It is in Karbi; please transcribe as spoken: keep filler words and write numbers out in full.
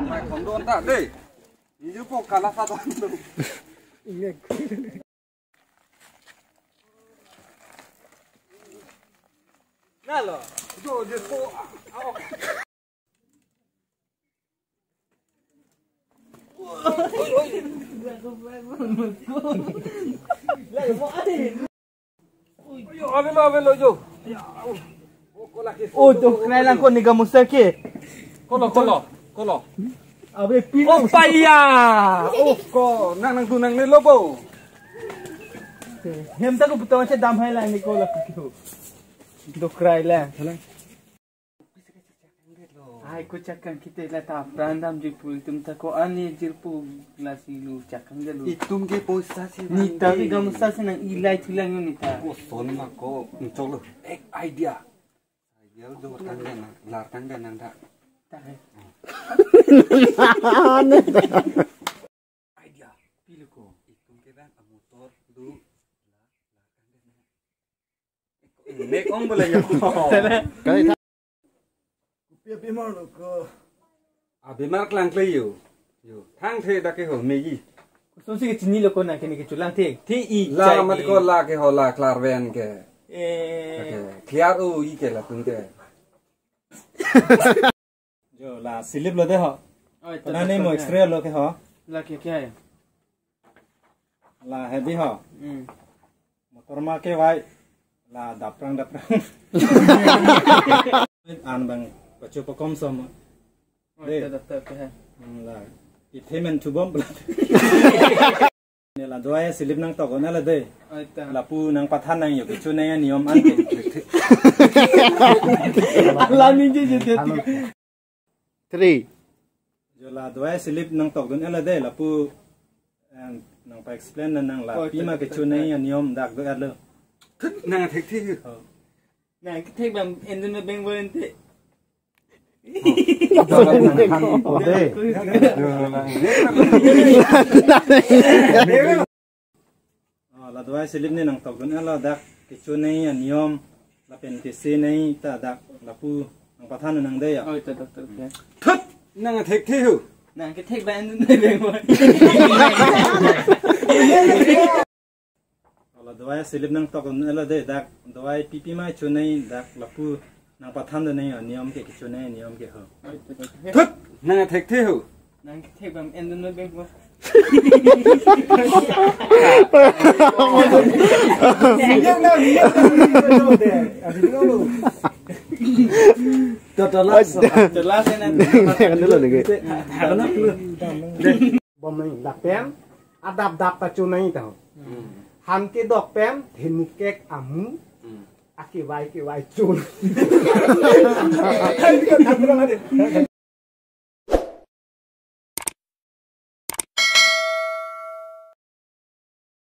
Mai khom don ta dei. Ni ju po kala sa don do. Nalo. Jo je po. Yo, avelo, avelo, yo. Ya, oh. Oh, kola ke. Oh, to krai lang ko ni gamusa ke. Kolo, kolo, kolo. Abe pin. Oh, paya. Oh, ko nang nang tu nang lelo bo. Hem ta ko puto che dam hai lang ni kola ke. To krai lang. Ai, ko chakang kita la ta pran dam ji pul tum ta ko ani jirpo la si lu chakang de lu. Itum ke poisa si ni ta ke gamusa si nang ilai thulang ni ta. Ko son ma ko chok lo. Ek idea. Idea jo tang de na, lar tang de nang da. Ta hai. Idea. Pilo ko. Itum ke bang a motor du. Nek ong bole yo. Kali tha. Kopi abimar lo ko. Abimar klang kle yo. Yo, thang the dak ke ho megi. Koson si ke chinilo ko na ke ne ke chulang the. The i la chai mat i. Ko la ke ho la klar ven ke. Eh. Okay. Clear o i ke latum ke. Jo la slip lo de ho. Oi, kona to, ne to, mo to, X-ray lo ke ho. La ke kya hai? La heavy ho. Hmm. Motor ma ke vai. La daprang daprang. An bang pacho pakom som. Oi, de. To, to, to, ke hai? Hmm, la. Iphemen thubom. Ne la dua ya slip nangtok na la de. Ai ta. Lapu nangpathan nang yo kecho nang ya niom an ke. Ala ni je je de. Three. Jo la dua ya slip nangtok dun la de lapu, eh, nangpa explain na nang la. Oh, pima ta, ta, kecho ta, nang ya niom dak do alo. Thut nang thek thek. Oh. Nang thek bam endun na beng bo ente. Oh, la dua ya slip ne nangtok dun alo dak kecho nang ya niom lapen kese nang ta dak lapu nangpathan nang de ya. Oh, ito, doctor, okay. Thut! Nang thek thek hu. Nang ke thek ba endun na beng bo. La dua ya slip nangtok dun alo de dak dua ya pipi ma cho nang dak lapu nangpathan dun nang ya niom ke kecho nang niom ke ho. Thut! Nang thek thek hu. Nang thek bam endun na beng bo. To, to, last. To last na. Kan dulu lagi. Bom nang lapen adap dap ta cho nang ta. Hmm. Han kedok pen themukek amu. Hmm. Akevai kevai cho.